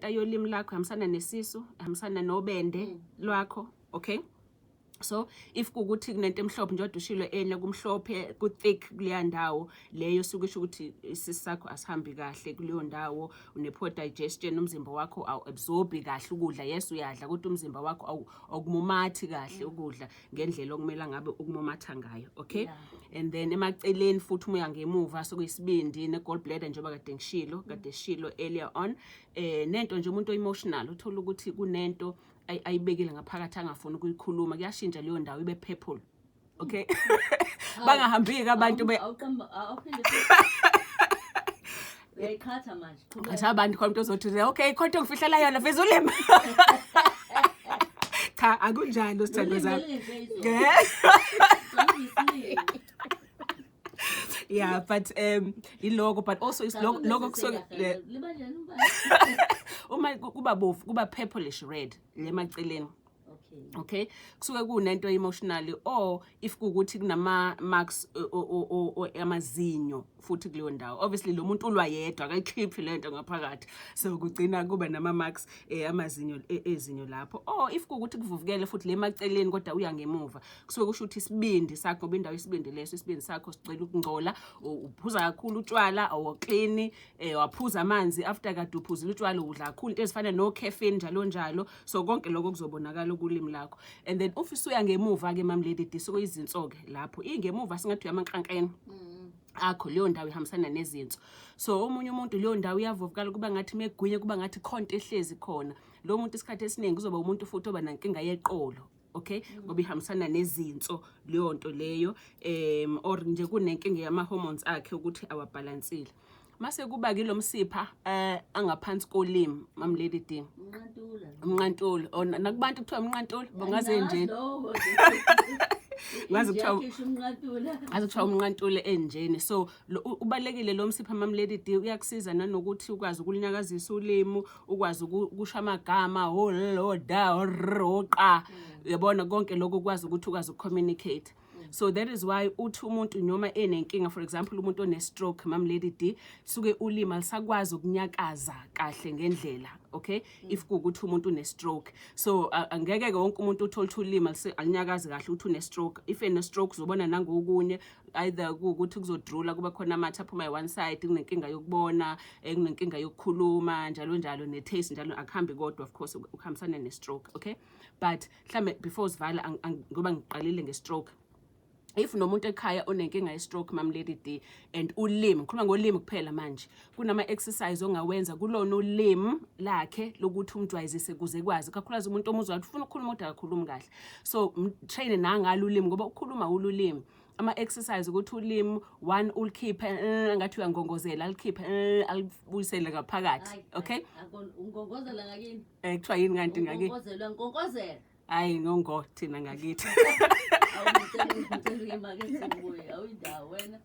I-center yolimi lakho ihambisana nesisu, ihambisana nobende lwakho, okay? So if kukuthi kunento emhlophe njengoba ushilo enye kumhlophe ku-thick kuleya ndawo leyo, suke isho ukuthi isisu sakho asihambi kahle kuleyo ndawo, une-poor digestion, umzimba wakho awu-absorbi kahle ukudla. Yes, uyadla, kodwa umzimba wakho awukumumathi kahle ukudla ngendlela okumele ngabe ukumumatha ngayo, okay? And then emaceleni futhi, uma uya ngemuva, sokuyisibindi ne-gallbladder, njengoba kade ngishilo, kade shilo earlier on. Nento nje, umuntu emotional uthola ukuthi kunento ayibekile ngaphakathi angafuni ukuyikhuluma, kuyashintsha leyo ndawo ibe purple, okay? Bangahambiki abantu be Awuqamba, awuphinde, uyayiqhatha manje. Qhubeka. Athi abantu, khona umuntu ozothi, "Okay, khona into engifihlela yona, veza ulimi." Cha, akunjalo, sithando Ulimi zami. belingenje izolo. Isilimi. Yeah, but iloko, but also Cha, lokho kusuke kunesesekahle. Liba njani umbala? Uma kuba bovu, kuba purplish red lemaceleni. Okay, kusuke kunento emotionally, or if kukuthi kunama marks amazinyo futhi kuleyo ndawo, obviously lo muntu ulwa yedwa, akayikhiphi lento ngaphakathi, so kugcina kuba nama marks amazinyo, ezinyo lapho. Or if kukuthi kuvuvukele futhi le maceleni kodwa uya ngemuva, kusuke kusho ukuthi isibindi sakho, ngoba indawo isibindi leso, isibindi sakho sicela ukungcola. Uphuza kakhulu utshwala, awuklini, waphuza amanzi after kade uphuzile utshwala, udla kakhulu into ezifana no caffeine, njalo njalo. So konke lokho kuzobonakala kulimi lakho. And then if usuya ngemuva ke, Mam Lady D, sukuyizinso ke lapho ingemuva, singathi uyamankrankeni akho, leyo ndawo ihambisana nezinso. So omunye umuntu leyo ndawo iyavuvukala, kuba ngathi megwinye, kuba ngathi khonto ehlezi khona. Lo muntu isikhathi esiningi kuzoba umuntu futhi oba nankinga yeqolo, okay, ngoba ihambisana nezinso leyo nto leyo, or nje kunenkinga yama hormones akhe ukuthi awabhalansile. Mase kuba ke lo msipha angaphansi kolimi, Mam Lady D. Umnqantula. Umnqantulo, or nakubantu kuthiwa umnqantulo, bongaze nje. Ngazi kuthiwa umnqantula. Ngazi kuthiwa umnqantulo enjeni. So ubalekile lo msipha, Mam Lady D, uyakusiza nanokuthi ukwazi ukulinyakazisa ulimi, ukwazi ukusho amagama, o l, o da, o r, o qa, uyabona, konke lokho ukwazi ukuthi ukwazi ukucommunicate. So that is why uthi umuntu noma enenkinga, for example umuntu one-stroke, Mam Lady D, suke ulimi alisakwazi ukunyakaza kahle ngendlela, okay? If kuwukuthi umuntu une-stroke, so angeke-ke wonke umuntu uthole ukuthi ulimi alinyakazi kahle uthi une-stroke. If ene-stroke, uzobona nangokunye, either kuwukuthi kuzodrula, kuba khona amathe aphuma one side, kunenkinga yokubona, kunenkinga yokukhuluma, njalo njalo, ne-taste njalo, akuhambi kodwa of course ukuhambisana ne-stroke, okay? But mhlambe before sivala, ngoba ngiqalile nge-stroke, if nomuntu ekhaya onenkinga ye-stroke, Mam Lady D, and ulimi, ngikhuluma ngolimi kuphela manje, kunama-exercise ongawenza kulona ulimi lakhe lokuthi umjwayezise kuze kwazi, kakhulukazi umuntu omuzwa ukuthi ufuna ukukhuluma kodwa akakhulumi kahle. So train nangalo ulimi, ngoba ukukhuluma ululimi. Ama-exercise ukuthi ulimi one ulikhiphe, ngathi uyangongozela, alikhiphe, alibuyisele ngaphakathi, okay? Ungongozela ngakini? Kuthiwa yini kanti ngaki? Ungongozelwa, ngonkozela. Hayi, ngongo thina ngakithi. Awungicela, ngicela uye emakethe, ngibuye. Awuyindawo wena.